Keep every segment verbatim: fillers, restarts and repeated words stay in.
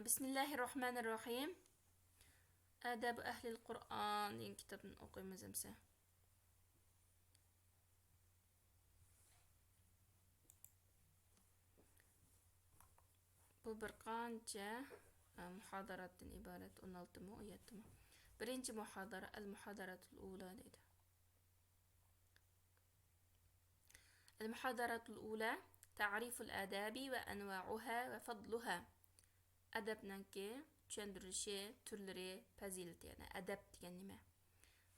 بسم الله الرحمن الرحيم. آداب أهل القرآن دېگەن كىتابنى ئوقۇيمىز ئەمسە. بۇ بىر قانچە، ئە، مۇھاداراتتىن ئىبارەت، ئون ئالتىمۇ، ئون يەتتىمۇ. بىرىنچى مۇھادارە، المحاضرة الأولى دەيدۇ. المحاضرة الأولى، تعريف الآداب وأنواعها وفضلها. ئەدەپنىڭكى چۈشەندۈرۈلۈشى، تۈرلىرى، پەزىلىتى، يەنى ئەدەپ دېگەن نېمە؟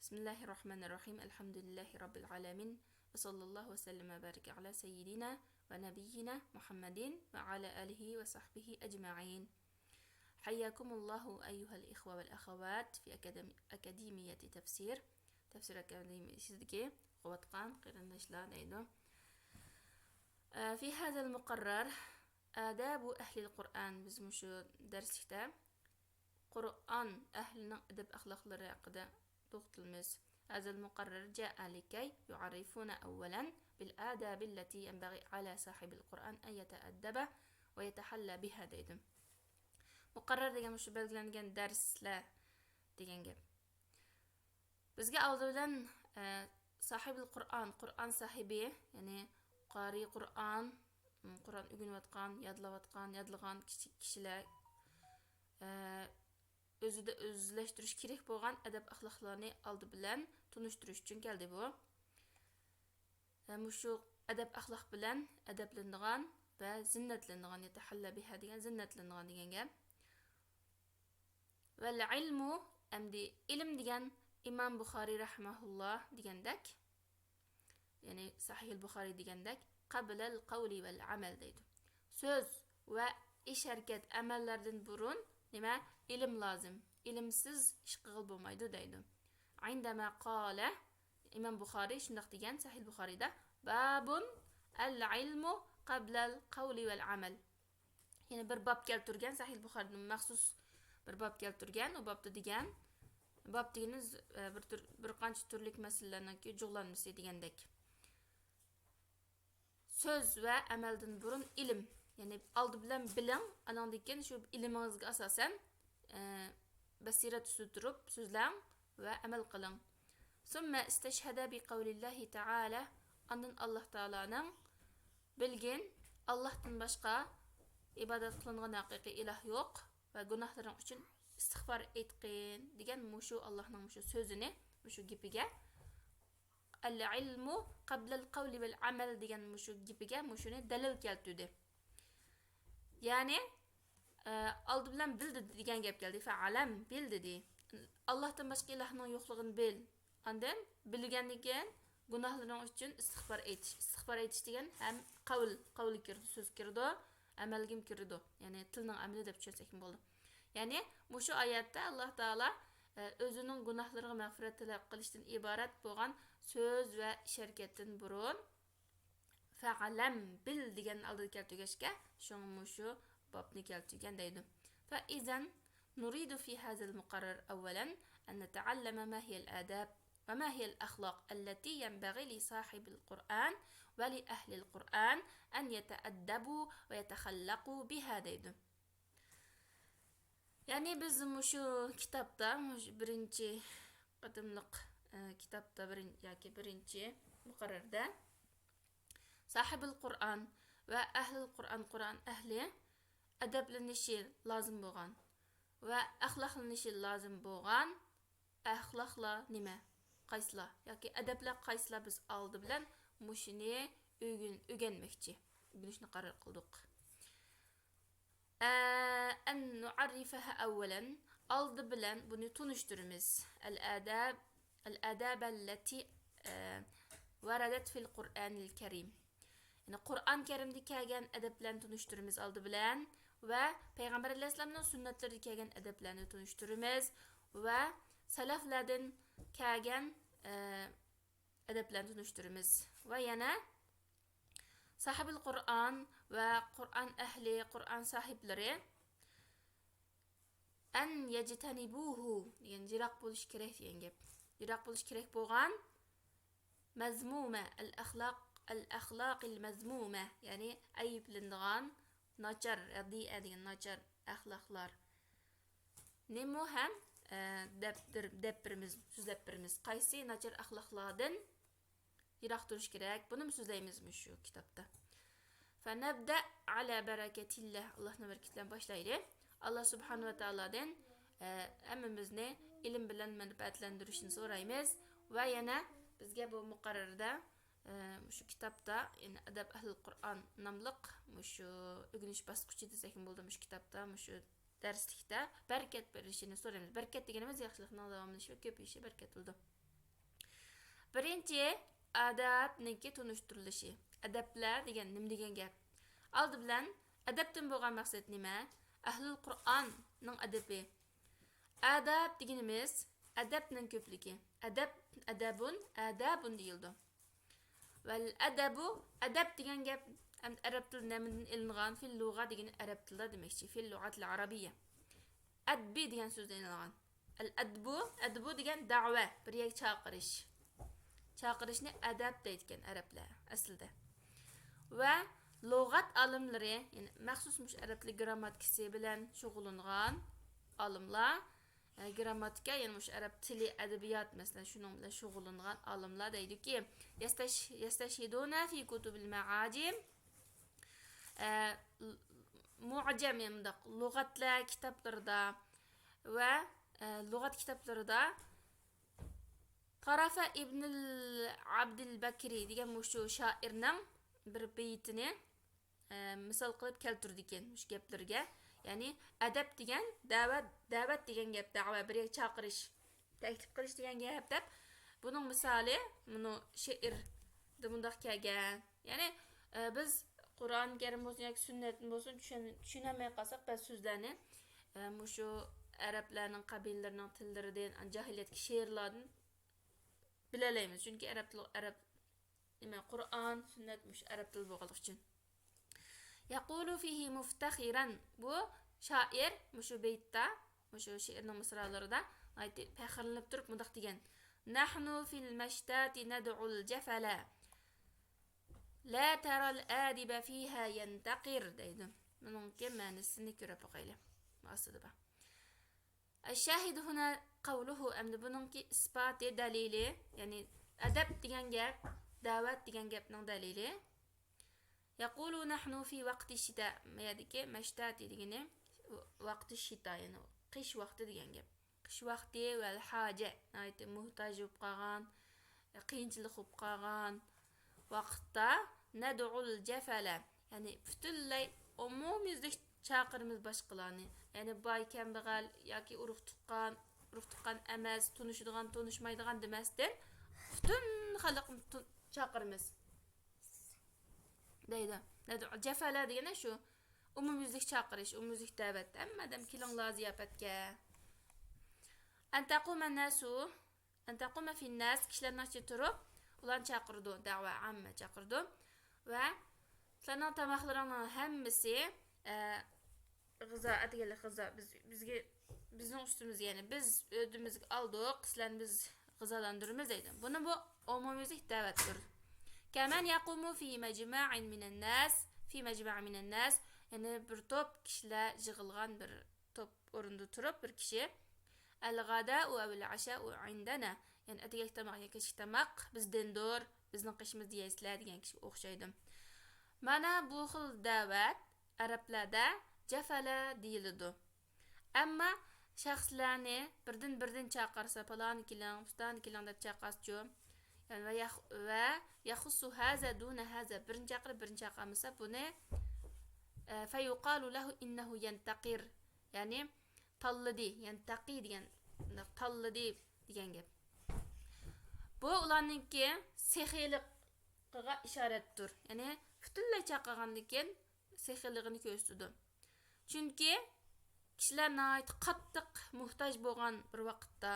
بسم الله الرحمن الرحيم. الحمد لله رب العالمين. وصلى الله وسلم وبارك على سيدنا ونبينا محمد وعلى آله وصحبه أجمعين. حياكم الله أيها الإخوة والأخوات في أكاديم-، أكاديمية تفسير. تەپسىر ئاكادېمىيىسىدىكى ئوقۇۋاتقان قېرىنداشلار دەيدۇ. في هذا المقرر آداب أهل القرآن، بىز مۇشۇ دەرسلىكتە قۇرئان ئەھلىنىڭ ئەدەپ-ئەخلاقلىرى ھەققىدە توختىلىمىز. هذا المقرر جاء لكي يعرفونا أولا بالآداب التي ينبغي على صاحب القرآن أن يتأدب ويتحلى بها دەيدۇ. مۇقەررەر دېگەن مۇشۇ بەلگىلەنگەن دەرسلەر دېگەن گەپ. بىزگە ئالدى بىلەن، ئە، ساھىبىل قۇرئان، قۇرئان ساھىبى، يەنى قارىي قۇرئان، م، قۇرئان ئۆگىنىۋاتقان، يادلاۋاتقان، يادلىغان كىشى-، كىشىلەر، ئە، ئۆزىدە ئۆزلەشتۈرۈش كېرەك بولغان ئەدەپ-ئەخلاقلارنى ئالدى بىلەن تونۇشتۇرۇش ئۈچۈن كەلدى بۇ. ھەم مۇشۇ ئەدەپ-ئەخلاق بىلەن ئەدەپلىنىدىغان ۋە زىننەتلىنىدىغان، يەتەھەللە بىھا دېگەن زىننەتلىنىدىغان دېگەن گەپ. ۋەل ئىلمۇ، ئەمدى ئىلىم دېگەن ئىمام بۇخارىي رەھىمەھۇللا دېگەندەك، يەنى سەھىھۇل بۇخارىي دېگەندەك، قەبلەل قەۋلى ۋەل ئەمەل دەيدۇ. سۆز ۋە ئىش ھەرىكەت، ئەمەللەردىن بۇرۇن نېمە؟ ئىلىم لازىم. ئىلىمسىز ئىش قىلغىلى بولمايدۇ دەيدۇ. عندما قال، ئىمام بۇخارىي شۇنداق دېگەن، سەھىھ بۇخارىيدا، بابۇن ئەل ئىلمۇ قەبلەل قەۋلى ۋەل ئەمەل. يەنە بىر باب كەلتۈرگەن، سەھىھ بۇخارىيدا مەخسۇس بىر باب كەلتۈرگەن، ئۇ بابتا دېگەن، باب دېگىنىمىز، ئە، بىر تۈر، بىر قانچە تۈرلۈك مەسىلىلەرنىڭكى جۇغلانمىسى دېگەندەك. سۆز ۋە ئەمەلدىن بۇرۇن ئىلىم. يەنى ئالدى بىلەن بىلىڭ، ئانىڭدىن كېيىن شۇ ئىلمىڭىزگە ئاساسەن، ئە، بەسىرەت ئۈستىدە تۇرۇپ سۆزلەڭ ۋە ئەمەل قىلىڭ. ثم استشهد بقول الله تعالى، ئاندىن ئاللاھ تائالانىڭ، بىلگىن، ئاللاھتىن باشقا ئىبادەت قىلىنغان ھەقىقىي ئىلاھ يوق ۋە گۇناھلىرىڭ ئۈچۈن ئىستىغپار ئېيتقىن دېگەن مۇشۇ ئاللاھنىڭ مۇشۇ سۆزىنى، مۇشۇ گېپىگە، ئەل ئىلمۇ قەبلەل قەۋلى ۋەل ئەمەل دېگەن مۇشۇ گېپىگە مۇشۇنى دەلىل كەلتۈردى. يەنى، ئە، ئالدى بىلەن بىل دېدى دېگەن گەپ كەلدى. فەئلەم، بىل دېدى. ئاللاھتىن باشقا ئىلاھنىڭ يوقلۇقىنى بىل. ئاندىن بىلگەندىن كېيىن گۇناھلىرىڭ ئۈچۈن ئىستىغپار ئېيتىش. ئىستىغپار ئېيتىش دېگەن ھەم قەۋل، قەۋل كىرىدۇ، سۆز كىرىدۇ، ئەمەلگىمۇ كىرىدۇ. يەنى تىلنىڭ ئەمىلى دەپ چۈشەنسەكمۇ بولىدۇ. يەنى مۇشۇ ئايەتتە ئاللاھ تائالا، ئە، ئۆزىنىڭ گۇناھلىرىغا مەغپىرەت تەلەپ قىلىشتىن ئىبارەت بولغان سۆز ۋە ئىش ھەرىكەتتىن بۇرۇن فەئلەم، بىل دېگەننى ئالدىدا كەلتۈرگەچكە، شۇڭا مۇشۇ بابنى كەلتۈرگەن دەيدۇ. فإذا نريد في هذا المقرر أولا أن نتعلم ما هي الآداب وما هي الأخلاق التي ينبغي لصاحب القرآن ولأهل القرآن أن يتأدبوا ويتخلقوا بها دەيدۇ. يەنى بىز مۇشۇ كىتابتا، مۇشۇ بىرىنچى قېتىملىق، ئە، كىتابتا بىرىن-، ياكى بىرىنچى مۇقەررەردە ساھىبىل قۇرئان ۋە ئەھلىل قۇرئان، قۇرئان ئەھلى ئەدەپلىنىشى لازىم بولغان ۋە ئەخلاقلىنىشى لازىم بولغان ئەخلاقلار نېمە؟ قايسىلار؟ ياكى ئەدەپلەر قايسىلار؟ بىز ئالدى بىلەن مۇشۇنى ئۆگىن-، ئۆگەنمەكچى. ئۆگىنىشنى قارار قىلدۇق. ئە، أن نعرفها أولا، ئالدى بىلەن بۇنى تونۇشتۇرىمىز. الآداب، الآداب التي، ئە، وردت في القرآن الكريم. يەنى قۇرئان كەرىمدە كەلگەن ئەدەپلەرنى تونۇشتۇرىمىز ئالدى بىلەن ۋە پەيغەمبەر ئەلەيھىسسالامنىڭ سۈننەتلىرىدە كەلگەن ئەدەپلەرنى تونۇشتۇرىمىز ۋە سەلەفلەردىن كەلگەن، ئە، ئەدەپلەرنى تونۇشتۇرىمىز. ۋە يەنە ساھىبىل قۇرئان ۋە قۇرئان ئەھلى، قۇرئان ساھىبلىرى، أن يجتنبوه دېگەن، يىراق بولۇش كېرەك دېگەن گەپ. يىراق بولۇش كېرەك بولغان مەزمۇمە، الأخلاق، الأخلاق المذمومة، يەنى ئەيىبلىنىدىغان، ناچار، رەدىئە دېگەن ناچار ئەخلاقلار نېمۇ ھەم، ئە، دەپ، دەپ بېرىمىز، سۆزلەپ بېرىمىز. قايسى ناچار ئەخلاقلاردىن يىراق تۇرۇش كېرەك؟ بۇنىمۇ سۆزلەيمىز مۇشۇ كىتابتا. فنبدأ على بركة الله. ئاللاھنىڭ بەرىكىتى بىلەن باشلايلى. ئاللا سۇبھانەھۇ ۋە تائالادىن، ئە، ھەممىمىزنى ئىلىم بىلەن مەنپەئەتلەندۈرۈشىنى سورايمىز. ۋە يەنە بىزگە بۇ مۇقەررەردە، ئە، مۇشۇ كىتابتا، يەنى ئەدەب ئەھلىل قۇرئان ناملىق مۇشۇ ئۆگىنىش باسقۇچى دېسەكمۇ بولىدۇ، مۇشۇ كىتابتا، مۇشۇ دەرسلىكتە بەرىكەت بېرىلىشىنى سورايمىز. بەرىكەت دېگىنىمىز ياخشىلىقنىڭ داۋاملىشىشى ۋە كۆپىيىشى بەرىكەت بولىدۇ. بىرىنچى، ئادابنىڭكى تونۇشتۇرۇلۇشى. ئەدەپلەر دېگەن نېمە دېگەن گەپ؟ ئالدى بىلەن، ئەدەپتىن بولغان مەقسەت نېمە؟ ئەھلىل قۇرئاننىڭ ئەدىپى. ئاداب دېگىنىمىز ئەدەپنىڭ كۆپلۈكى. ئەدەپ، ئەدەبۇن، ئادابۇن دېيىلىدۇ. ۋەل ئەدەبۇ، ئەدەپ دېگەن گەپ ئەمدى ئەرەب تىلى نېمىدىن ئېلىنغان؟ فىل لۇغە دېگىنى ئەرەب تىلىدا دېمەكچى. فىل لۇغەتىل ئەرەبىيە. ئەدبى دېگەن سۆزدىن ئېلىنغان. ئەل ئەدبۇ، ئەدبۇ دېگەن دەۋە، بىر يەرگە چاقىرىش. چاقىرىشنى ئەدەپ دەيدىكەن ئەرەبلەر ئەسلىدە. ۋە لۇغەت ئالىملىرى، يەنى مەخسۇس مۇشۇ ئەرەب تىلى گرامماتىكىسى بىلەن شۇغۇللانغان ئالىملار، ئە، گرامماتىكا، يەنى مۇشۇ ئەرەب تىلى، ئەدەبىيات، مەسىلەن، شۇنىڭ بىلەن شۇغۇللانغان ئالىملار دەيدۇكى، يەستەش-، يەستەشھىدۇنە فى كۇتۇبىل مەئاجىم، ئە، مۇئجەم، يەنى مۇنداق لۇغەتلەر كىتابلىرىدا ۋە، ئە، لۇغەت كىتابلىرىدا تارافە ئىبنىل ئابدىل بەكرى دېگەن مۇشۇ شائىرنىڭ بىر بېيىتىنى، ئە، مىسال قىلىپ كەلتۈرىدىكەن مۇشۇ گەپلىرىگە. يەنى ئەدەپ دېگەن دەۋەت، دەۋەت دېگەن گەپ، دەۋە، بىر يەرگە چاقىرىش، تەكلىپ قىلىش دېگەن گەپ دەپ. بۇنىڭ مىسالى مۇنۇ شېئىردا مۇنداق كەلگەن. يەنى، ئە، بىز قۇرئان كەرىم بولسۇن ياكى سۈننەتنى بولسۇن چۈشەن-، چۈشىنەلمەي قالساق، بەزى سۆزلەرنى، ئە، مۇشۇ ئەرەبلەرنىڭ قەبىلىلىرىنىڭ تىللىرىدىن، جاھىلىيەتتىكى شېئىرلاردىن بىلەلەيمىز. چۈنكى ئەرەب تىلى، ئەرەب، نېمە، قۇرئان، سۈننەت مۇشۇ ئەرەب تىلى بولغانلىقى ئۈچۈن. يەقۇلۇ فىھى مۇفتەخىرەن. بۇ شائىر مۇشۇ بەيتتە، مۇشۇ شېئىرنىڭ مىسرالىرىدا ناھايىتى پەخىرلىنىپ تۇرۇپ مۇنداق دېگەن: نەھنۇ فىل مەشتاتى نەدئۇل جەفەلە، لا تەرەل ئادىبە فىھا يەنتەقىر دەيدۇ. بۇنىڭكى مەنىسىنى كۆرۈپ باقايلى. ئاستىدا بار. الشاهد هنا قوله، ئەمدى بۇنىڭكى ئىسپاتى، دەلىلى، يەنى ئەدەپ دېگەن گەپ، دەۋەت دېگەن گەپنىڭ دەلىلى. يقول نحن في وقت الشتاء، ما يەردىكى مەشتاتى دېگىنى ۋاقتى شىتا، يەنى قىش ۋاقتى دېگەن گەپ. قىش ۋاقتى ۋەل ھاجە، ناھايىتى موھتاج بولۇپ قالغان، قىيىنچىلىق بولۇپ قالغان ۋاقىتتا، نەدئۇل جەفەلە، يەنى پۈتۈنلەي ئومۇميۈزلۈك چاقىرىمىز باشقىلارنى، يەنى باي كەمبەغەل ياكى ئۇرۇق تۇغقان، ئۇرۇق تۇغقان ئەمەس، تونۇشىدىغان تونۇشمايدىغان دېمەستىن، پۈتۈن خەلقنى تون-، چاقىرىمىز دەيدۇ. نەدئۇل جەفەلە دېگىنى شۇ ئومۇميۈزلۈك چاقىرىش، ئومۇميۈزلۈك دەۋەت. ھەممە ئادەم كېلىڭلار زىياپەتكە. أن تقوم الناس، أن تقوم في الناس، كىشىلەرنىڭ ئىچىدە تۇرۇپ، ئۇلارنى چاقىرىدۇ، دەۋە ئاممە چاقىرىدۇ. ۋە سىلەرنىڭ تاماقلىرىڭنىڭ ھەممىسى، ئە، غىزا، ئەتىگەنلىك غىزا، بىز، بىزگە، بىزنىڭ ئۈستىمىزگە، يەنى بىز ئۆزىمىزگە ئالدۇق، سىلەرنى بىز غىزالاندۇرىمىز دەيدۇ. بۇنى بۇ ئومۇميۈزلۈك دەۋەتتۇر. كمن يقوم في مجمع من الناس، في مجمع من الناس، يەنى بىر توپ كىشىلەر يىغىلغان بىر توپ ئورنىدا تۇرۇپ بىر كىشى، الغداء أو العشاء عندنا، يەنى ئەتىگەنلىك تاماق ياكى كەچلىك تاماق بىزدىندۇر، بىزنىڭ قېشىمىزدا يەيسىلەر دېگەن كىشىگە ئوخشايدۇ. مانا بۇ خىل دەۋەت ئەرەبلەردە جەفەلە دېيىلىدۇ. ئەمما شەخسلەرنى بىردىن بىردىن چاقىرسا، پالانى كېلىڭ، پۇستانى كېلىڭ دەپ چاقىرسىچۇ؟ يەنى ۋە يەخ-، ۋە يەخۇسسۇ ھازا دۇنە ھازا، بىرنى چاقىرىپ بىرنى چاقىرمىسا، بۇنى، ئە، فيقال له إنه ينتقر، يەنى تاللىدى، يەنى تەقى دېگەن، تاللىدى دېگەن گەپ. بۇ ئۇلارنىڭكى سېخىيلىقىغا ئىشارەتتۇر. يەنى پۈتۈنلەي چاقىرغاندىن كېيىن سېخىيلىقىنى كۆرسىتىدۇ. چۈنكى كىشىلەر ناھايىتى قاتتىق موھتاج بولغان بىر ۋاقىتتا،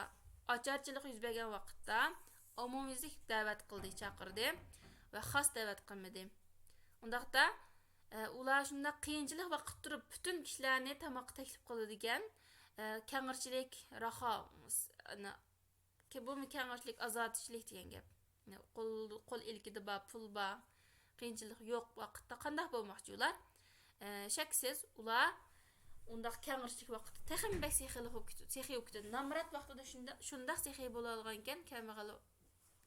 ئاچارچىلىق يۈز بەرگەن ۋاقىتتا ئومۇميۈزلۈك دەۋەت قىلدى، چاقىردى ۋە خاس دەۋەت قىلمىدى. ئۇنداقتا، ئە، ئۇلار شۇنداق قىيىنچىلىق ۋاقىت تۇرۇپ پۈتۈن كىشىلەرنى تاماققا تەكلىپ قىلىدىكەن، ئە، كەڭرىچىلىك، راخا، ئەنە، كە-، بۇمۇ كەڭرىچىلىك، ئازادىچىلىك دېگەن گەپ. قول، قول ئىلكىدە بار، پۇل بار، قىيىنچىلىق يوق ۋاقىتتا قانداق بولماقچى ئۇلار؟ ئە، شەكسىز ئۇلار ئۇنداق كەڭرىشلىك ۋاقىتتا تېخىمۇ بەك سېخىي بولۇپ كېتىدۇ. نامرات ۋاقتىدا شۇنداق، شۇنداق سېخىي بولالىغانىكەن، كەمبەغەل،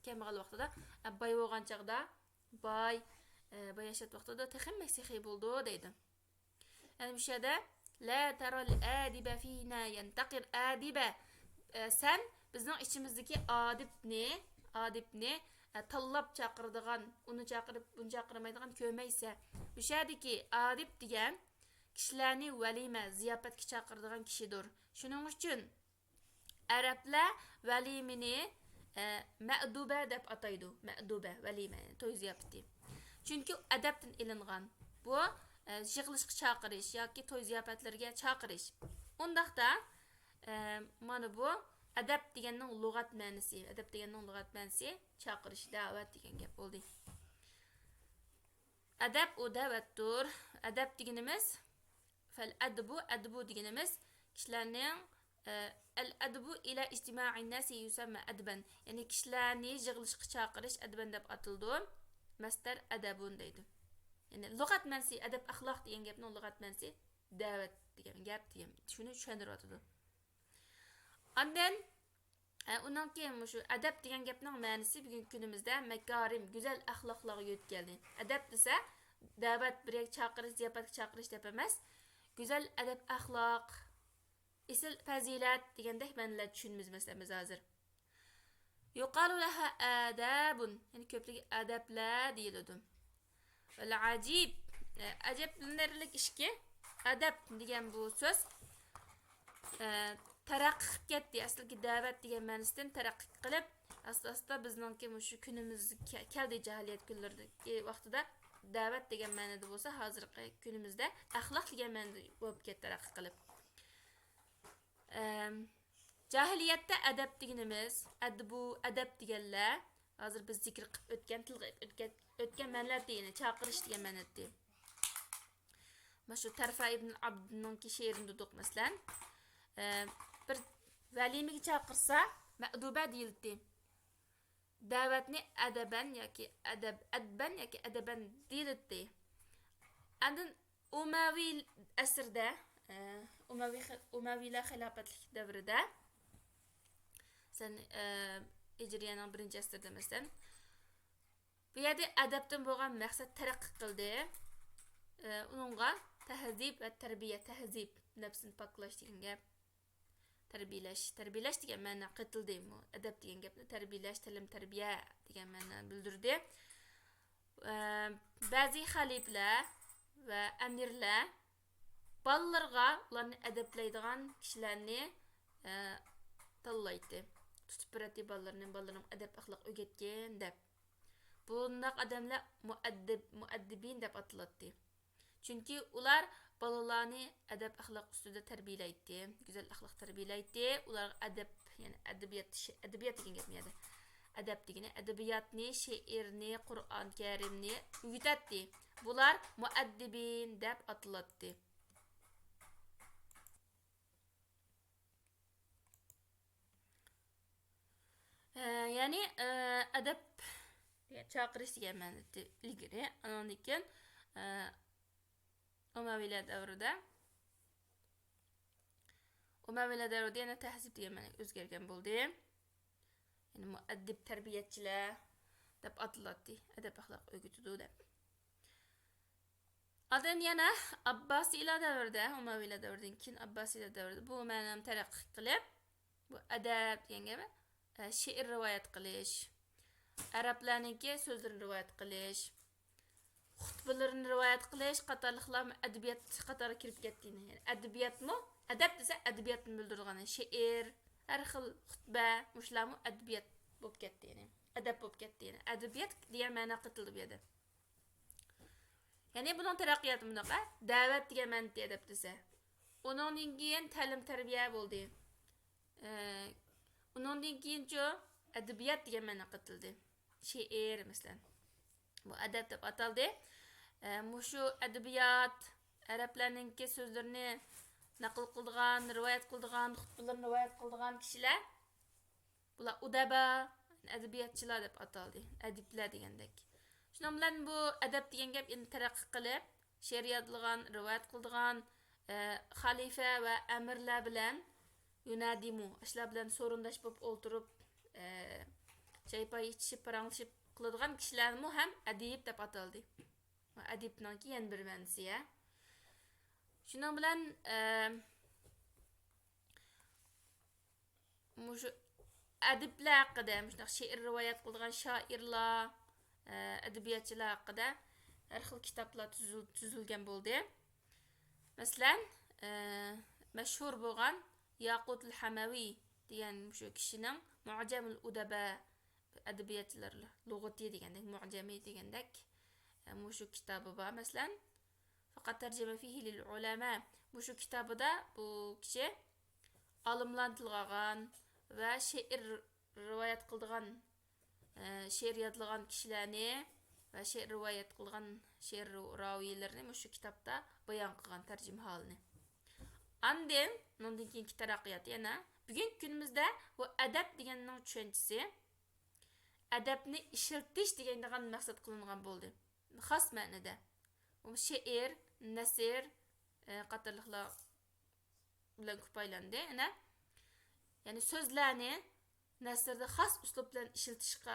كەمبەغەل ۋاقتىدا، ئە، باي بولغان چاغدا، باي، ئە، باياشات ۋاقتىدا تېخىمۇ بەك سېخىي بولىدۇ دەيدۇ. يەنە مۇشۇ يەردە، لا ترى الآدب فينا ينتقر، ئادىبە، ئە، سەن بىزنىڭ ئىچىمىزدىكى ئادىبنى، ئادىبنى، ئە، تاللاپ چاقىرىدىغان، ئۇنى چاقىرىپ، بۇنى چاقىرمايدىغان كۆرمەيسەن. مۇشۇ يەردىكى ئادىب دېگەن كىشىلەرنى ۋەلىمە، زىياپەتكە چاقىرىدىغان كىشىدۇر. شۇنىڭ ئۈچۈن ئەرەبلەر ۋەلىمىنى، ئە، مەئدۇبە دەپ ئاتايدۇ. مەئدۇبە، ۋەلىمە، توي زىياپىتى. چۈنكى ئەدەپتىن ئېلىنغان. بۇ، ئە، يىغىلىشقا چاقىرىش ياكى توي زىياپەتلىرىگە چاقىرىش. ئۇنداقتا، ئە، مانا بۇ ئەدەپ دېگەننىڭ لۇغەت مەنىسى. ئەدەپ دېگەننىڭ لۇغەت مەنىسى چاقىرىش، دەۋەت دېگەن گەپ بولدى. ئەدەپ ئۇ دەۋەتتۇر. ئەدەپ دېگىنىمىز، فەل ئەدبۇ، ئەدبۇ دېگىنىمىز كىشىلەرنىڭ، ئە، ئەل ئەدبۇ ئىلە ئىجتىمائىن ناسى يۇسەممە ئەدبەن. يەنى كىشىلەرنى يىغىلىشقا چاقىرىش ئەدبەن دەپ ئاتىلىدۇ. مەستەر ئەدەبۇن دەيدۇ. يەنى لۇغەت مەنىسى، ئەدەپ ئەخلاق دېگەن گەپنىڭ لۇغەت مەنىسى دەۋەت دېگەن گەپ دېگەن. شۇنى چۈشەندۈرۈۋاتىدۇ. ئاندىن، ئە، ئۇنىڭكى مۇشۇ ئەدەپ دېگەن گەپنىڭ مەنىسى بۈگۈنكى كۈنىمىزدە مەكارىم، گۈزەل ئەخلاقلارغا يۆتكەلدى. ئەدەپ دېسە، دەۋەت، بىر يەرگە چاقىرىش، زىياپەتكە چاقىرىش دەپ ئەمەس، گۈزەل ئەدەپ ئەخلاق، ئېسىل پەزىلەت دېگەندەك مەنىلەر چۈشىنىمىز، مەسىلەن، بىز ھازىر. يۇقالۇ لەھا ئادابۇن، يەنى كۆپلۈكى ئەدەپلەر دېيىلىدۇ. ۋەل ئەجىب، ئە، ئەجەبلىنەرلىك ئىشكى، ئەدەپ دېگەن بۇ سۆز، ئە، تەرەققىي قىلىپ كەتتى. ئەسلىدىكى دەۋەت دېگەن مەنىسىدىن تەرەققىي قىلىپ، ئاستا-ئاستا بىزنىڭكى مۇشۇ كۈنىمىزگە كە-، كەلدى. جاھىلىيەت كۈنلىرىدىكى ۋاقتىدا دەۋەت دېگەن مەنىدە بولسا، ھازىرقى كۈنىمىزدە ئەخلاق دېگەن مەنىدە بولۇپ كەتتى، تەرەققىي قىلىپ. ئەم، جاھىلىيەتتە ئەدەپ دېگىنىمىز، ئەدبۇ، ئەدەپ دېگەنلەر، ھازىر بىز زىكىر قىلىپ ئۆتكەن، تىلغا ئېلىپ ئۆتكەن، ئۆتكەن مەنىلەر ئىدى، يەنى چاقىرىش دېگەن مەنىدە ئىدى. مانا شۇ تەرفە ئىبن ئابدىنىڭكى شېئىرىنى دېدۇق، مەسىلەن. ئە، بىر ۋەلىمىگە چاقىرسا، مەئدۇبە دېيىلدى. دەۋەتنى ئەدەبەن ياكى ئەدەب، ئەدبەن ياكى ئەدەبەن دېيىلدى. ئاندىن ئۇمەۋى ئەسىردە، ئە، ئۇمەۋى خى-، ئۇمەۋىلەر خىلاپەتلىك دەۋرىدە، سەن، ئە، ھىجرىيەنىڭ بىرىنچى ئەسىردە مەسىلەن، بۇ يەردە ئەدەپتىن بولغان مەقسەت تەرەققىي قىلدى. ئە، ئۇنىڭغا تەھزىب ۋە تەربىيە، تەھزىب، نەپسىنى پاكلاش دېگەن گەپ. تەربىيەلەش، تەربىيەلەش دېگەن مەنە قېتىلدى. بۇ ئەدەپ دېگەن گەپنى تەربىيەلەش، تەلىم، تەربىيە دېگەن مەنىنى بىلدۈردى. ئە، بەزى خەلىپىلەر ۋە ئەمىرلەر بالىلىرىغا ئۇلارنى ئەدەپلەيدىغان كىشىلەرنى، ئە، تاللايتتى. تۇتۇپ بېرەتتى بالىلىرىنى، بالىلىرىمغا ئەدەپ ئەخلاق ئۆگەتكىن دەپ. بۇنداق ئادەملەر مۇئەددىب، مۇئەددىبىن دەپ ئاتىلاتتى. چۈنكى ئۇلار بالىلارنى ئەدەپ ئەخلاق ئۈستىدە تەربىيەلەيتتى، گۈزەل ئەخلاق تەربىيەلەيتتى. ئۇلارغا ئەدەپ، يەنى ئەدەبىيات، شې-، ئەدەبىيات دېگەن گەپمۇ يەردە. ئەدەپ دېگىنى ئەدەبىياتنى، شېئىرنى، قۇرئان كەرىمنى ئۆگىتەتتى. بۇلار مۇئەددىبىن دەپ ئاتىلاتتى. ئە، يەنى، ئە، ئەدەپ دېگەن چاقىرىش دېگەن مەنىدە ئىلگىرى، ئاندىن كېيىن، ئە، ئۇمەۋىيلەر دەۋرىدە، ئۇمەۋىيلەر دەۋرىدە يەنە تەھزىب دېگەن مەنىگە ئۆزگەرگەن بولدى. يەنى مۇئەددىب، تەربىيەچىلەر دەپ ئاتىلاتتى. ئەدەپ ئەخلاق ئۆگىتىدۇ دەپ. ئاندىن يەنە ئابباسىيلار دەۋرىدە، ئۇمەۋىيلار دەۋرىدىن كېيىن ئابباسىيلار دەۋرىدە بۇ مەنىمۇ تەرەققىي قىلىپ، بۇ ئەدەپ دېگەن گەپ، ئە، شېئىر رىۋايەت قىلىش، ئەرەبلەرنىڭكى سۆزلىرىنى رىۋايەت قىلىش، خۇتبىلىرىنى رىۋايەت قىلىش قاتارلىقلارمۇ ئەدەبىيات قاتارىغا كىرىپ كەتتى. يەنى ئەدەبىياتمۇ، ئەدەپ دېسە ئەدەبىياتنى بىلدۈرىدىغان شېئىر، ھەر خىل خۇتبە، مۇشۇلارمۇ ئەدەبىيات بولۇپ كەتتى، يەنى ئەدەپ بولۇپ كەتتى. يەنى ئەدەبىيات دېگەن مەنە قېتىلدى بۇ يەردە. يەنى بۇنىڭ تەرەققىياتى مۇنداق، ھە؟ دەۋەت دېگەن مەنىدە ئەدەپ دېسە. ئۇنىڭدىن كېيىن تەلىم تەربىيە بولدى. ئە، ئۇنىڭدىن كېيىنچۇ ئەدەبىيات دېگەن مەنە قېتىلدى. شېئىر، مەسىلەن. بۇ ئەدەپ دەپ ئاتالدى. ئە، مۇشۇ ئەدەبىيات، ئەرەبلەرنىڭكى سۆزلىرىنى نەقىل قىلىدىغان، رىۋايەت قىلىدىغان، خۇتبىلىرىنى رىۋايەت قىلىدىغان كىشىلەر بۇلار ئۇدەبا، ئەدەبىياتچىلار دەپ ئاتالدى. ئەدىبلەر دېگەندەك. شۇنىڭ بىلەن بۇ ئەدەپ دېگەن گەپ ئەمدى تەرەققىي قىلىپ، شېئىر يادلىغان، رىۋايەت قىلىدىغان، ئە، خەلىپە ۋە ئەمىرلەر بىلەن، يۇنادىمۇ، ئاشۇلار بىلەن سورۇنداش بولۇپ ئولتۇرۇپ، ئە، چاي-پاي ئىچىشىپ، پاراڭلىشىپ قىلىدىغان كىشىلەرمۇ ھەم ئەدىب دەپ ئاتالدى. ئەدىبنىڭكى يەنە بىر مەنىسى، يە. شۇنىڭ بىلەن، ئە، مۇشۇ ئەدىبلەر ھەققىدە، مۇشۇنداق شېئىر رىۋايەت قىلىدىغان شائىرلار، ئە، ئەدەبىياتچىلار ھەققىدە ھەر خىل كىتابلار تۈزۈل-، تۈزۈلگەن بولدى. مەسىلەن، ئە، مەشھۇر بولغان ياقۇتۇل ھەمەۋى دېگەن مۇشۇ كىشىنىڭ مۇئجەمۇل ئۇدەبا، ئەدەبىياتچىلار لۇغىتى دېگەندەك، مۇئجەمى دېگەندەك، ئە، مۇشۇ كىتابى بار. مەسىلەن، فقد ترجم فيه للعلماء. مۇشۇ كىتابىدا بۇ كىشى ئالىملارنى تىلغا ئالغان ۋە شېئىر رىۋايەت قىلىدىغان، ئە، شېئىر يادلىغان كىشىلەرنى ۋە شېئىر رىۋايەت قىلىدىغان شېئىر راۋىيلىرىنى مۇشۇ كىتابتا بايان قىلغان تەرجىمىھالىنى. ئاندىن، ئۇنىڭدىن كېيىنكى تەرەققىيات يەنە. بۈگۈنكى كۈنىمىزدە بۇ ئەدەپ دېگەننىڭ چۈشەنچىسى ئەدەپنى ئىشلىتىش دېگەندىغان مەقسەت قىلىنغان بولدى. خاس مەنىدە. ئۇ شېئىر، نەسر، ئە، قاتارلىقلار بىلەن كۇپايلاندى. يەنە، يەنى سۆزلەرنى نەسرىدە خاس ئۇسلۇب بىلەن ئىشلىتىشقا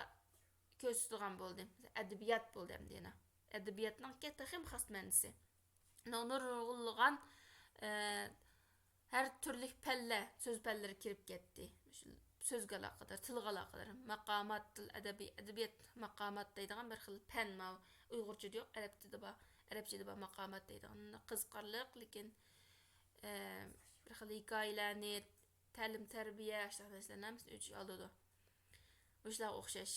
كۆرسىتىدىغان بولدى. ئەدەبىيات بولدى ئەمدى يەنە. ئەدەبىياتنىڭكى تېخىمۇ خاس مەنىسى. نۇرغۇنلىغان، ئە، ھەر تۈرلۈك پەنلەر، سۆز پەنلىرى كىرىپ كەتتى. مۇشۇ سۆزگە ئالاقىدار، تىلغا ئالاقىدار. ماقامات، تىل ئەدەبىي، ئەدەبىيات ماقامات دەيدىغان بىر خىل پەن ماۋۇ. ئۇيغۇرچىدا يوق، ئەرەبچىدە بار. ئەرەبچىدە بار ماقامات دەيدىغان. قىزىقارلىق، لېكىن، ئە، بىر خىل ھېكايىلەرنى، تەلىم تەربىيە، ئاشۇنداق نەرسىلەرنى ھەممىسىنى ئۆز ئىچىگە ئالىدۇ. مۇشۇلارغا ئوخشاش.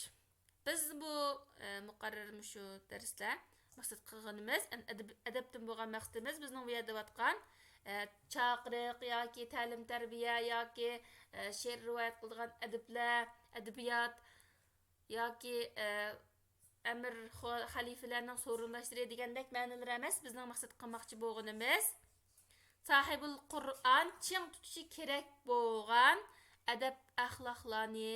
بىز بۇ، ئە، مۇقەررەر مۇشۇ دەرسلەر مەقسەت قىلغىنىمىز، ئەن-، ئەدەب-، ئەدەپتىن بولغان مەقسىتىمىز بىزنىڭ بۇ يەردە دەۋاتقان، ئە، چاقىرىق ياكى تەلىم تەربىيە ياكى، ئە، شېئىر رىۋايەت قىلىدىغان ئەدىبلەر، ئەدەبىيات ياكى، ئە، ئەمىر خو-، خەلىپىلەرنىڭ سورۇنداشلىرى دېگەندەك مەنىلەر ئەمەس. بىزنىڭ مەقسەت قىلماقچى بولغىنىمىز، ساھىبۇل قۇرئان چىڭ تۇتۇشى كېرەك بولغان ئەدەپ ئەخلاقلارنى،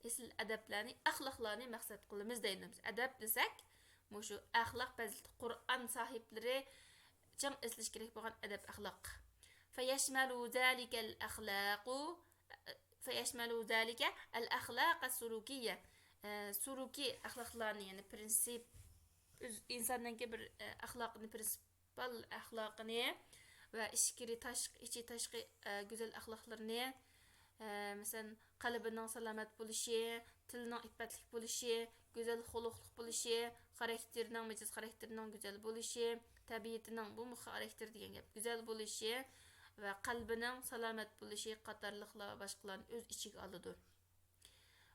ئېسىل ئەدەپلەرنى، ئەخلاقلارنى مەقسەت قىلىمىز دەيدۇ. بىز ئەدەپ دېسەك، مۇشۇ ئەخلاق پەزىلىتى، قۇرئان ساھىبلىرى چىڭ ئېسىلىشى كېرەك بولغان ئەدەپ ئەخلاق. فيشمل ذلك الأخلاق، فيشمل ذلك الأخلاق السلوكية. ئە، سۇلۇكىي ئەخلاقلارنى، يەنى پرىنسىپ، ئۆز-، ئىنساننىڭكى بىر، ئە، ئەخلاقىنى، پرىنسىپال ئەخلاقىنى ۋە ئىچكىرى، تاشقى، ئىچى، تاشقى، ئە، گۈزەل ئەخلاقلىرىنى، ئە، مەسىلەن، قەلبىنىڭ سالامەت بولۇشى، تىلىنىڭ ئىپپەتلىك بولۇشى، گۈزەل خۇلقلۇق بولۇشى، خاراكتېرىنىڭ، مىجەز خاراكتېرىنىڭ گۈزەل بولۇشى، تەبىئىتىنىڭ، بۇمۇ خاراكتېر دېگەن گەپ، گۈزەل بولۇشى ۋە قەلبىنىڭ سالامەت بولۇشى قاتارلىقلار باشقىلارنى ئۆز ئىچىگە ئالىدۇ.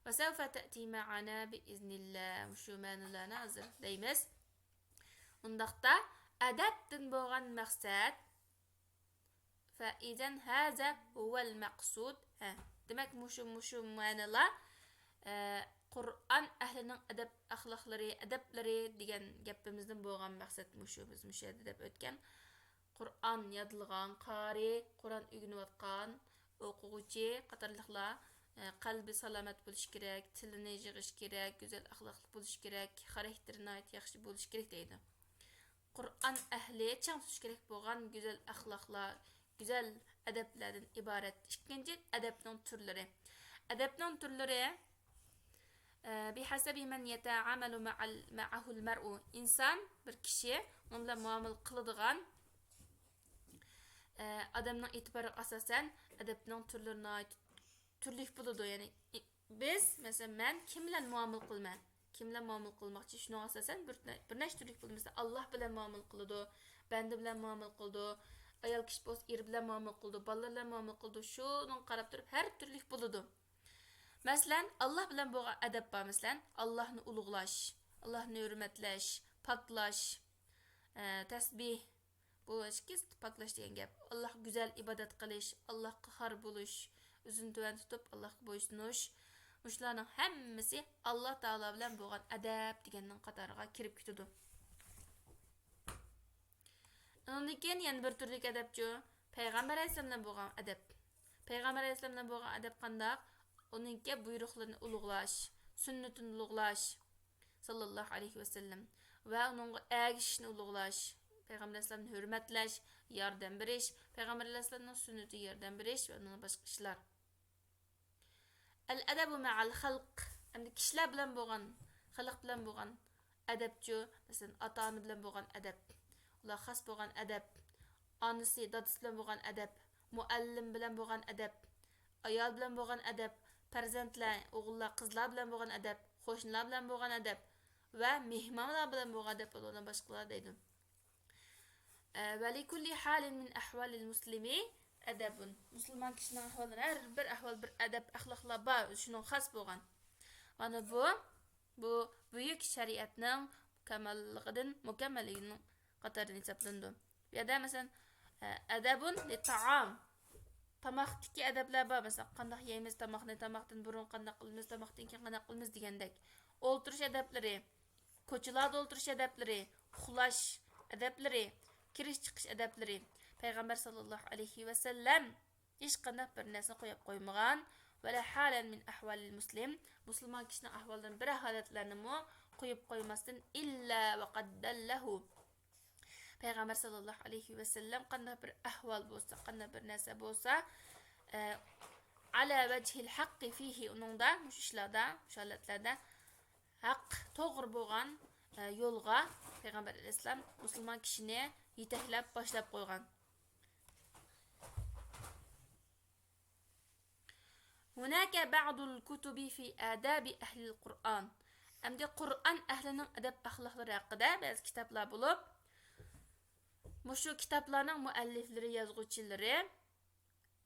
وسوف تأتي معنا بإذن الله. مۇشۇ مەنىلەرنى ھازىر دەيمىز. ئۇنداقتا ئەدەپتىن بولغان مەقسەت، فإذا هذا هو المقصود. ھە، دېمەك، مۇشۇ، مۇشۇ مەنىلەر، ئە، قۇرئان ئەھلىنىڭ ئەدەپ ئەخلاقلىرى، ئەدەپلىرى دېگەن گەپىمىزدىن بولغان مەقسەت مۇشۇ، بىز مۇشۇ يەردە دەپ ئۆتكەن. قۇرئان يادلىغان قارى، قۇرئان ئۆگىنىۋاتقان ئوقۇغۇچى قاتارلىقلار، ئە، قەلبى سالامەت بولۇشى كېرەك، تىلىنى يىغىشى كېرەك، گۈزەل ئەخلاقلىق بولۇشى كېرەك، خاراكتېرى ناھايىتى ياخشى بولۇشى كېرەك دەيدۇ. قۇرئان ئەھلى چىڭ تۇتۇش كېرەك بولغان گۈزەل ئەخلاقلار، گۈزەل ئەدەپلەردىن ئىبارەت. ئىككىنچى، ئەدەپنىڭ تۈرلىرى. ئەدەپنىڭ تۈرلىرى، ئە، بحسب من يتعامل مع ال-، معه المرء. ئىنسان، بىر كىشى، ئۇنىڭ بىلەن مۇئامىلە قىلىدىغان، ئە، ئادەمنىڭ ئېتىبارىغا ئاساسەن، ئەدەپنىڭ تۈرلىرى ناھايىتى تۈرلۈك بولىدۇ. يەنى، ئى-، بىز، مەسىلەن، مەن كىم بىلەن مۇئامىلە قىلىمەن؟ كىم بىلەن مۇئامىلە قىلماقچى؟ شۇنىڭغا ئاساسەن بىر نە-، بىر نەچچە تۈرلۈك بولىدۇ. مەسىلەن، ئاللاھ بىلەن مۇئامىلە قىلىدۇ، بەندە بىلەن مۇئامىلە قىلىدۇ، ئايال كىشى بولسا ئېرى بىلەن مۇئامىلە قىلىدۇ، بالىلار بىلەن مۇئامىلە قىلىدۇ. شۇنىڭغا قاراپ تۇرۇپ ھەر تۈرلۈك بولىدۇ. مەسىلەن، ئاللاھ بىلەن بولغان ئەدەپ بار. مەسىلەن، ئاللاھنى ئۇلۇغلاش، ئاللاھنى ھۆرمەتلەش، پاكلاش، ئە، تەسبىھ، بۇ ئىككىسى پاكلاش دېگەن گەپ. ئاللاھقا گۈزەل ئىبادەت قىلىش، ئاللاھقا خار بولۇش، ئۆزىنى تۆۋەن تۇتۇپ، ئاللاھقا بويسۇنۇش. مۇشۇلارنىڭ ھەممىسى ئاللاھ تائالا بىلەن بولغان ئەدەپ دېگەننىڭ قاتارىغا كىرىپ كېتىدۇ. ئۇنىڭدىن كېيىن يەنە بىر تۈرلۈك ئەدەپچۇ؟ پەيغەمبەر ئەلەيھىسسالام بىلەن بولغان ئەدەپ. پەيغەمبەر ئەلەيھىسسالام بىلەن بولغان ئەدەپ قانداق؟ ئۇنىڭكى بۇيرۇقلىرىنى ئۇلۇغلاش، سۈننىتىنى ئۇلۇغلاش، ساللاللاھۇ ئەلەيھى ۋەسەللەم، ۋە ئۇنىڭغا ئەگىشىشنى ئۇلۇغلاش. پەيغەمبەر ئەلەيھىسسالامنى ھۆرمەتلەش، ياردەم بېرىش، پەيغەمبەر ئەلەيھىسسالامنىڭ سۈننىتىگە ياردەم بېرىش ۋە ئۇندىن باشقا ئىشلار. ئەل ئەدەبۇ مەئەل خەلق، ئەمدى كىشىلەر بىلەن بولغان، خەلق بىلەن بولغان ئەدەپچۇ، مەسىلەن، ئاتا-ئانا بىلەن بولغان ئەدەپ، ئۇلارغا خاس بولغان ئەدەپ، ئانىسى، دادىسى بىلەن بولغان ئەدەپ، مۇئەللىم بىلەن بولغان ئەدەپ، ئايال بىلەن بولغان ئەدەپ، پەرزەنتلەر، ئوغۇللار، قىزلار بىلەن بولغان ئەدەپ، قوشنىلار بىلەن بولغان ئەدەپ ۋە مېھمانلار بىلەن بولغان ئەدەپ، ئۇلاردىن باشقىلار دەيدۇ. ۋەلىكۇللى ھالىن مىن ئەھۋالىل مۇسلىمى ئەدەبۇن. مۇسۇلمان كىشىنىڭ ئەھۋاللىرى، ھەر بىر ئەھۋال، بىر ئەدەپ، ئەخلاقلار بار، شۇنىڭغا خاس بولغان. مانا بۇ، بۇ بۈيۈك شەرىئەتنىڭ كاماللىقىدىن، مۇكەممەللىكىنىڭ قاتارىدىن ھېسابلىنىدۇ. بۇ يەردە، مەسىلەن، ئەدەبۇن لىتائام. تاماقتىكى ئەدەپلەر بار، مەسىلەن، قانداق يەيمىز تاماقنى، تاماقتىن بۇرۇن قانداق قىلىمىز، تاماقتىن كېيىن قانداق قىلىمىز دېگەندەك. ئولتۇرۇش ئەدەپلىرى، كوچىلاردا ئولتۇرۇش ئەدەپلىرى، ئۇخلاش ئەدەپلىرى، كىرىش چىقىش ئەدەپلىرى. پەيغەمبەر ساللاللاھۇ ئەلەيھى ۋەسەللەم ھېچقانداق بىر نەرسىنى قويۇپ قويمىغان. ۋەلا ھالەن مىن ئەھۋالىل مۇسلىم، مۇسۇلمان كىشىنىڭ ئەھۋالىدىن بىر ھالەتلەرنىمۇ قويۇپ قويماستىن، ئىللا ۋەقەد دەللەھۇ. پەيغەمبەر ساللاللاھۇ ئەلەيھى ۋەسەللەم قانداق بىر ئەھۋال بولسا، قانداق بىر نەرسە بولسا، ئە، ئەلە ۋەجھىل ھەققى فىھى، ئۇنىڭدا، مۇشۇ ئىشلاردا، مۇشۇ ھالەتلەردە ھەق، توغرا بولغان، ئە، يولغا پەيغەمبەر ئەلەيھىسسالام مۇسۇلمان كىشىنى يېتەكلەپ، باشلاپ قويغان. ھۇناكە بەئدۇل كۇتۇبى فى ئادابى ئەھلىل قۇرئان. ئەمدى قۇرئان ئەھلىنىڭ ئەدەپ ئەخلاقلىرى ھەققىدە بەزى كىتابلار بولۇپ، مۇشۇ كىتابلارنىڭ مۇئەللىفلىرى، يازغۇچىلىرى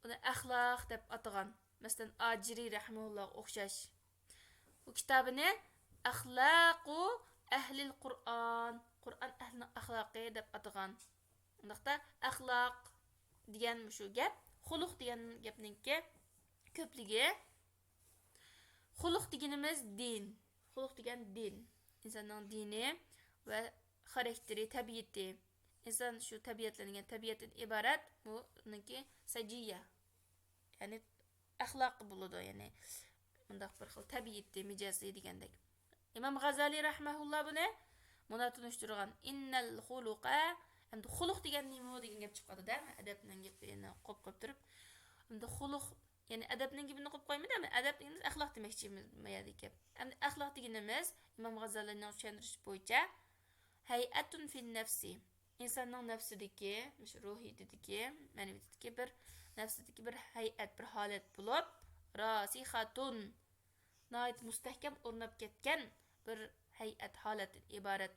ئۇنى ئەخلاق دەپ ئاتىغان. مەسىلەن، ئاجىرى رەھىمەھۇللاغا ئوخشاش. بۇ كىتابىنى ئەخلاقۇ ئەھلىل قۇرئان، قۇرئان ئەھلىنىڭ ئەخلاقى دەپ ئاتىغان. ئۇنداقتا ئەخلاق دېگەن مۇشۇ گەپ، خۇلۇق دېگەن گەپنىڭكى كۆپلۈكى. خۇلۇق دېگىنىمىز دىن. خۇلۇق دېگەن دىن. ئىنساننىڭ دىنى ۋە خاراكتېرى، تەبىئىتى. ئىنسان شۇ تەبىئەتلەنگەن، تەبىئەتتىن ئىبارەت، بۇنىڭكى سەجىيە. يەنى ئەخلاقى بولىدۇ، يەنى مۇنداق بىر خىل تەبىئىتى، مىجەزى دېگەندەك. ئىمام غازالى رەھمەھۇللا بۇنى مۇنداق تونۇشتۇرغان، ئىننەل خۇلۇقە، ئەمدى خۇلۇق دېگەن نېمە دېگەن گەپ چىقىپ قالدى-دە، ئەدەپنىڭ گېپىنى قويۇپ قويۇپ تۇرۇپ. ئەمدى خۇلۇق، يەنى ئەدەپنىڭ گېپىنى قويۇپ قويمىدى، ئەمدى ئەدەپ دېگىنىمىز ئەخلاق دېمەكچىمىز بۇ يەردىكى. ئەمدى ئەخلاق دېگىنىمىز ئىمام غازالىنىڭ چۈشەندۈرۈشى بويىچە ھەيئەتۇن فىن نەفسى. ئىنساننىڭ نەپسىدىكى، مۇشۇ روھىيىتىدىكى، مەنىۋىيىتىدىكى بىر، نەپسىدىكى بىر ھەيئەت، بىر ھالەت بولۇپ، راسىخەتۇن، ناھايىتى مۇستەھكەم ئورناپ كەتكەن بىر ھەيئەت، ھالەتتىن ئىبارەت.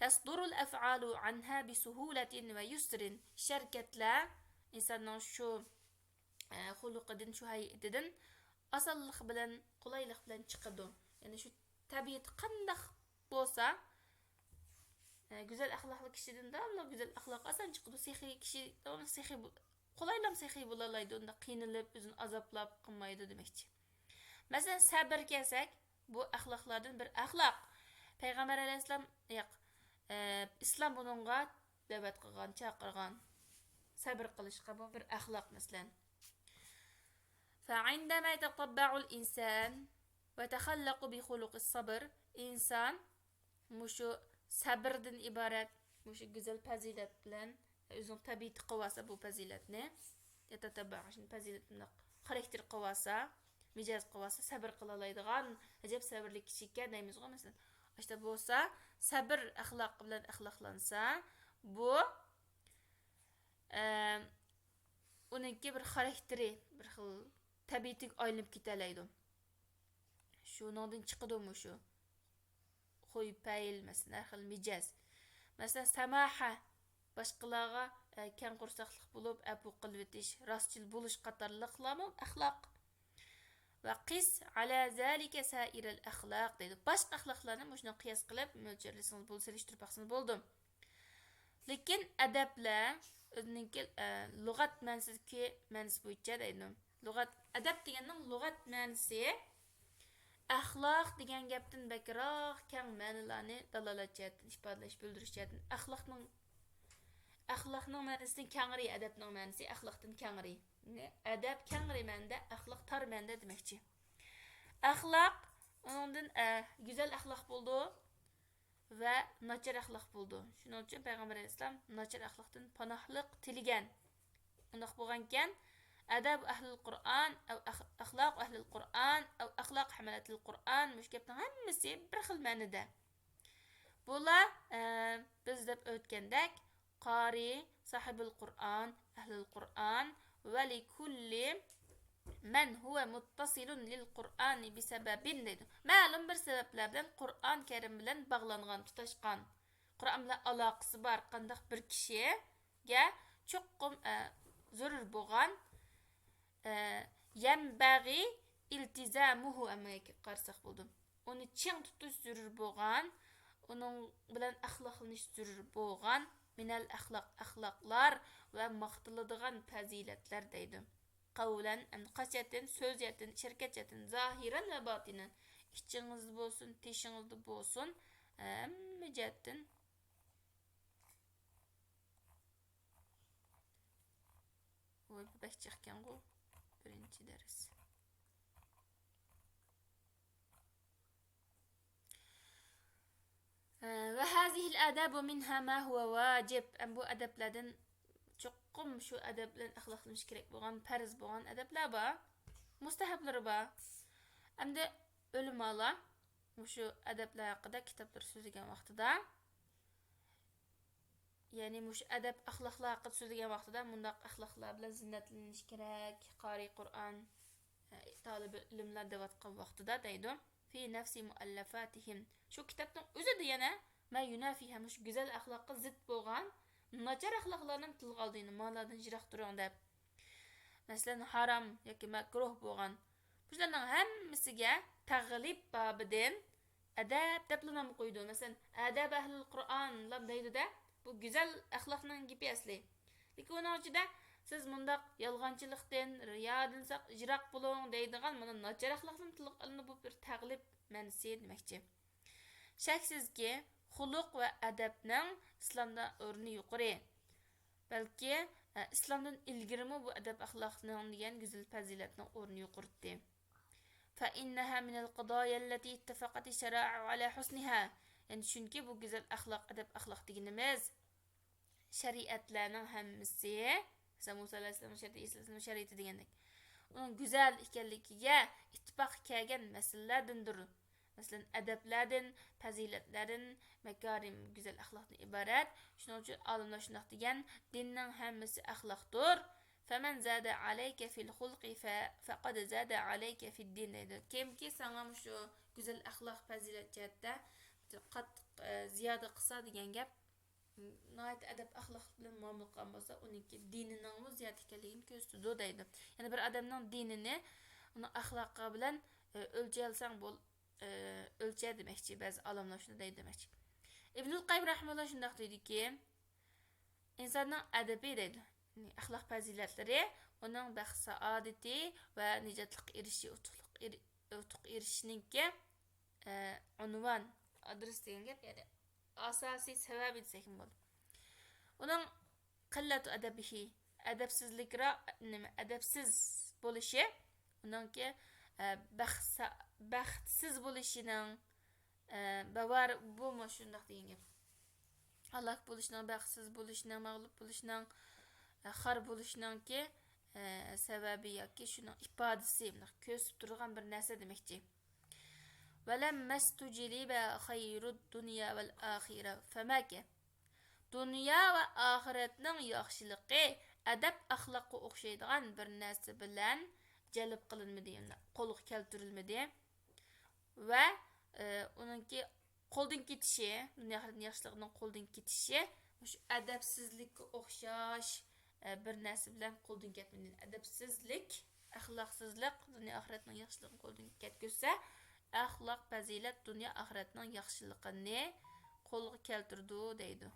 تەسدۇرۇل ئەفئالۇ ئەنھا بىسۇھۇلەتىن ۋە يۇسرىن. ئىش ھەرىكەتلەر ئىنساننىڭ شۇ، ئە، خۇلقىدىن، شۇ ھەيئىتىدىن ئاسانلىق بىلەن، قولايلىق بىلەن چىقىدۇ. يەنى شۇ تەبىئىتى قانداق بولسا، ئە، گۈزەل ئەخلاقلىق كىشىدىن داۋاملىق گۈزەل ئەخلاق ئاسان چىقىدۇ. سېخىي كىشى داۋاملىق سېخىي بو-، قولايلا سېخىي بولالايدۇ، ئۇنداق قىينىلىپ، ئۆزىنى ئازابلاپ قىلمايدۇ دېمەكچى. مەسىلەن، سەبر كەلسەك، بۇ ئەخلاقلاردىن بىر ئەخلاق. پەيغەمبەر ئەلەيھىسسالام، ياق، ئە، ئىسلام بۇنىڭغا دەۋەت قىلغان، چاقىرغان. سەبر قىلىشقا بۇ بىر ئەخلاق، مەسىلەن. فعندما يتطبع الإنسان ويتخلق بخلق الصبر، ئىنسان مۇشۇ سەبردىن ئىبارەت مۇشۇ گۈزەل پەزىلەت بىلەن ئۆزىنىڭ تەبىئىتى قىلىۋالسا بۇ پەزىلەتنى، يتتبع، شۇنى پەزىلەت، مۇنداق خاراكتېر قىلىۋالسا، مىجەز قىلىۋالسا، سەبر قىلالايدىغان ئەجەب سەبىرلىك كىشىكەن دەيمىزغۇ، مەسىلەن. ئاشۇنداق بولسا، سەبر ئەخلاقى بىلەن ئەخلاقلانسا، بۇ، ئە، ئۇنىڭكى بىر خاراكتېرى، بىر خىل تەبىئىتىگە ئايلىنىپ كېتەلەيدۇ. شۇنىڭدىن چىقىدۇ مۇشۇ خۇي پەيل، مەسىلەن، ھەر خىل مىجەز. مەسىلەن، ساماھە، باشقىلارغا، ئە، كەڭ قورساقلىق بولۇپ، ئەپۇ قىلىۋېتىش، راستچىل بولۇش قاتارلىقلارمۇ ئەخلاق. ۋە قىس ئەلا زالىكە سائىرەل ئەخلاق دەيدۇ. باشقا ئەخلاقلارنى مۇشۇنىڭغا قىياس قىلىپ مۆلچەرلىسىڭىز بولىدۇ، سېلىشتۇرۇپ باقسىڭىز بولىدۇ. لېكىن ئەدەپلەر ئۆزىنىڭكى، ئە، لۇغەت مەنىسىدىكى مەنىسى بويىچە دەيدۇ. لۇغەت، ئەدەپ دېگەننىڭ لۇغەت مەنىسى ئەخلاق دېگەن گەپتىن بەكرەك كەڭ مەنىلەرنى دالالەت جەھەتتىن، ئىپادىلەش، بىلدۈرۈش جەھەتتىن، ئەخلاقنىڭ، ئەخلاقنىڭ مەنىسىدىن كەڭرى، ئەدەپنىڭ مەنىسى ئەخلاقتىن كەڭرى. يەنى ئەدەپ كەڭرى مەنىدە، ئەخلاق تار مەنىدە دېمەكچى. ئەخلاق، ئۇنىڭدىن، ئە، گۈزەل ئەخلاق بولىدۇ. ۋە ناچار ئەخلاق بولىدۇ. شۇنىڭ ئۈچۈن پەيغەمبەر ئەلەيھىسسالام ناچار ئەخلاقتىن پاناھلىق تىلىگەن. ئۇنداق بولغانىكەن، ئاداب ئەھلىل قۇرئان، ئەۋ ئەخ-، ئەخلاق ئەھلىل قۇرئان، ئەۋ ئەخلاق ھەملەتىل قۇرئان، مۇشۇ گەپنىڭ ھەممىسى بىر خىل مەنىدە. بۇلار، ئە، بىز دەپ ئۆتكەندەك، قارى، ساھىبىل قۇرئان، ئەھلىل قۇرئان، ۋە لىكۇللى مەن ھۇۋە مۇتتەسىلۇن لىل قۇرئانى بىسەبەبىن دەيدۇ. مەلۇم بىر سەۋەبلەر بىلەن قۇرئان كەرىم بىلەن باغلانغان، تۇتاشقان، قۇرئان بىلەن ئالاقىسى بار قانداق بىر كىشىگە چوقۇم، ئە، زۆرۈر بولغان، ئە، يەنبەغى ئىلتىزامۇھۇ ئەمەلگە قارىساق بولىدۇ. ئۇنى چىڭ تۇتۇش زۆرۈر بولغان، ئۇنىڭ بىلەن ئەخلاقلىنىش زۆرۈر بولغان، مىنەل ئەخلاق، ئەخلاقلار ۋە ماختىلىدىغان پەزىلەتلەر دەيدۇ. قەۋلەن، ئەمدى قەست جەھەتتىن، سۆز جەھەتتىن، ھەرىكەت جەھەتتىن، زاھىرەن ۋە باتىنەن، ئىچىڭىزدە بولسۇن، تېشىڭىزدا بولسۇن، ھەممە جەھەتتىن. ۋاي، بەك جىقكەنغۇ بىرىنچى دەرس. ۋە ھازىھىل ئادابۇ مىنھا ما ھۇۋە ۋاجىب. ئەم، بۇ ئەدەپلەردىن چوقۇم شۇ ئەدەپ بىلەن ئەخلاقلىنىش كېرەك بولغان، پەرز بولغان ئەدەپلەر بار، مۇستەھەبلىرى بار. ئەمدى ئۆلىمالار مۇشۇ ئەدەپلەر ھەققىدە كىتابلار سۆزلىگەن ۋاقتىدا، يەنى مۇشۇ ئەدەپ ئەخلاقلار ھەققىدە سۆزلىگەن ۋاقتىدا، مۇنداق ئەخلاقلار بىلەن زىننەتلىنىش كېرەك، قارىي قۇرئان، تالىبى ئىلىملار دەۋاتقان ۋاقتىدا دەيدۇ، في نفس مؤلفاتهم، شۇ كىتابنىڭ ئۆزىدە يەنە ما ينافيها، مۇشۇ گۈزەل ئەخلاققا زىت بولغان ناچار ئەخلاقلارنى تىلغا ئالدى، يەنى مالاردىن يىراق تۇرۇڭ دەپ. مەسىلەن، ھارام ياكى مەكرۇھ بولغان، بۇلارنىڭ ھەممىسىگە تەغلىب بابىدىن ئەدەپ دەپلا نام قويىدۇ. مەسىلەن، ئاداب ئەھلىل قۇرئانلام دەيدۇ-دە، بۇ گۈزەل ئەخلاقنىڭ گېپى ئەسلى. لېكىن ئۇنىڭ ئىچىدە سىز مۇنداق يالغانچىلىقتىن، رىيادىن ساق-، يىراق بولۇڭ دەيدىغان مانا ناچار ئەخلاقتىن تىلغا ئېلىنىپ، بۇ بىر تەغلىب مەنىسى دېمەكچى. شەكسىزكى، خۇلق ۋە ئەدەپنىڭ ئىسلامدا ئورنى يۇقىرى. بەلكى، ئە، ئىسلامدىن ئىلگىرىمۇ بۇ ئەدەپ ئەخلاقنىڭ دېگەن گۈزەل پەزىلەتنىڭ ئورنى يۇقىرىتتى. فإنها من القضايا التي اتفقت الشرائع على حسنها. يەنى چۈنكى بۇ گۈزەل ئەخلاق، ئەدەپ ئەخلاق دېگىنىمىز شەرىئەتلەرنىڭ ھەممىسى، مەسىلەن، مۇسا ئەلەيھىسسالام شەرىئىتى، ئىسا ئەلەيھىسسالام شەرىئىتى دېگەندەك، ئۇنىڭ گۈزەل ئىكەنلىكىگە ئىتتىپاق كەلگەن مەسىلىلەردىندۇر. مەسىلەن، ئەدەپلەردىن، پەزىلەتلەردىن، مەكارىم، گۈزەل ئەخلاقتىن ئىبارەت. شۇنىڭ ئۈچۈن ئالىملار شۇنداق دېگەن، دىننىڭ ھەممىسى ئەخلاقتۇر. فمن زاد عليك في الخلق ف-، فقد زاد عليك في الدين دەيدۇ. كىمكى ساڭا مۇشۇ گۈزەل ئەخلاق، پەزىلەت جەھەتتە قاتتىق، ئە، زىيادە قىلسا دېگەن گەپ، ناھايىتى ئەدەپ ئەخلاق بىلەن مۇئامىلە قىلغان بولسا، ئۇنىڭكى دىنىنىڭمۇ زىيادە ئىكەنلىكىنى كۆرسىتىدۇ دەيدۇ. يەنى بىر ئادەمنىڭ دىنىنى ئۇنىڭ ئەخلاقى بىلەن، ئە، ئۆلچەيەلسەڭ بول-، ئە، ئۆلچە دېمەكچى، بەزى ئالىملار شۇنداق دەيدۇ دېمەكچى. ئىبنۇل قەييىم رەھىمەھۇللا شۇنداق دېدىكى، ئىنساننىڭ ئەدىپى دەيدۇ. يەنى ئەخلاق پەزىلەتلىرى ئۇنىڭ بەخت سائادىتى ۋە نىجاتلىققا ئېرىشىشى، ئۇتۇقلۇق ئېرى-، ئۇتۇق ئېرىشىشىنىڭكى، ئە، ئۇنۋان، ئادرېس دېگەن گەپ، يەنى ئاساسىي سەۋەبى دېسەكمۇ بولىدۇ. ئۇنىڭ قىللەتۇ ئەدەبىھى، ئەدەپسىزلىك را-، نېمە، ئەدەپسىز بولۇشى، ئۇنىڭكى، ئە، بەخت-، بەختسىز بولۇشىنىڭ، ئە، بەۋار بۇمۇ شۇنداق دېگەن گەپ. ھالاك بولۇشنىڭ، بەختسىز بولۇشنىڭ، مەغلۇپ بولۇشنىڭ، ئە، خار بولۇشنىڭكى، ئە، سەۋەبى ياكى شۇنىڭ ئىپادىسى، مۇنداق كۆرسىتىپ تۇرىدىغان بىر نەرسە دېمەكچى. ولما استجلب خير الدنيا والآخرة فما كان. دۇنيا ۋە ئاخىرەتنىڭ ياخشىلىقى ئەدەپ ئەخلاققا ئوخشايدىغان بىر نەرسە بىلەن جەلپ قىلىنمىدى، يەنى قولغا كەلتۈرۈلمىدى. ۋە، ئە، ئۇنىڭكى قولدىن كېتىشى، دۇنيا ئاخىرەتنىڭ ياخشىلىقىنىڭ قولدىن كېتىشى مۇشۇ ئەدەپسىزلىككە ئوخشاش، ئە، بىر نەرسە بىلەن قولدىن كەتمىدى. ئەدەپسىزلىك، ئەخلاقسىزلىق دۇنيا ئاخىرەتنىڭ ياخشىلىقىنى قولدىن كەتكۈزسە، ئەخلاق پەزىلەت دۇنيا ئاخىرەتنىڭ ياخشىلىقىنى قولغا كەلتۈرىدۇ دەيدۇ.